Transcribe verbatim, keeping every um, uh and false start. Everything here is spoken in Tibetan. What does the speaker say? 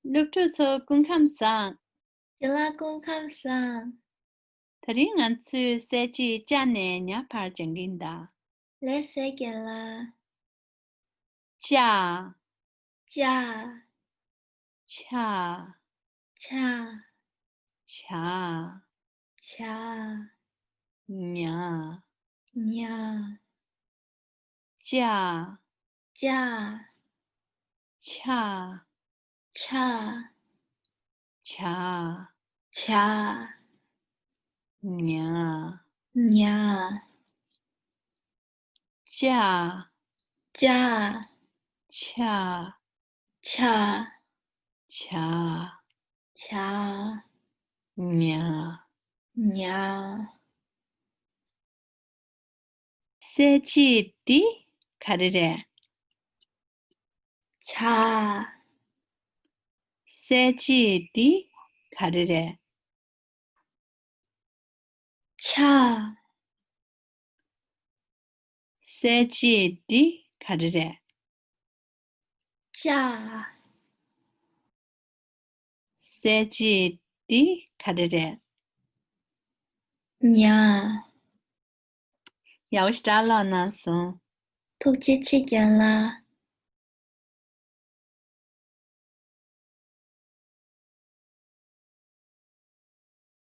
སློབ་ཕྲུག་ཚོ་སྐུ་ཁམས་བཟང་། རྒན་ལགས་སྐུ་ཁམས་བཟང་། དེ་རིང་ང་ཚོས་གསལ་བྱེད་ཅ་ནས་ཉ་བར་སྦྱང་གིན་གདའ། ལགས་སོ་རྒན་ལགས། ཅ། ཅ། ཆ། ཆ། ཇ། ཇ། ཉ། ཉ། ཅ། ཅ། ཆ། ཆ། ཇ། ཇ། ཉ། ཉ། ཅ། ཅ། ཆ། ཆ། ཇ། ཇ། ཉ། ཉ། གསལ་བྱེད་འདི་ག་རེ་རེད། ཇ། གསལ་བྱེད་འདི་ག་རེ་རེད། ཆ། གསལ་བྱེད་འདི་ག་རེ་རེད། ཅ། གསལ་བྱེད་འདི་ག་རེ་རེད། ཉ། ཡག་པོ་ཞེ་དྲག་ཀློག་གནང་སོང་། ཐུགས་རྗེ་ཆེ་རྒན་ལགས།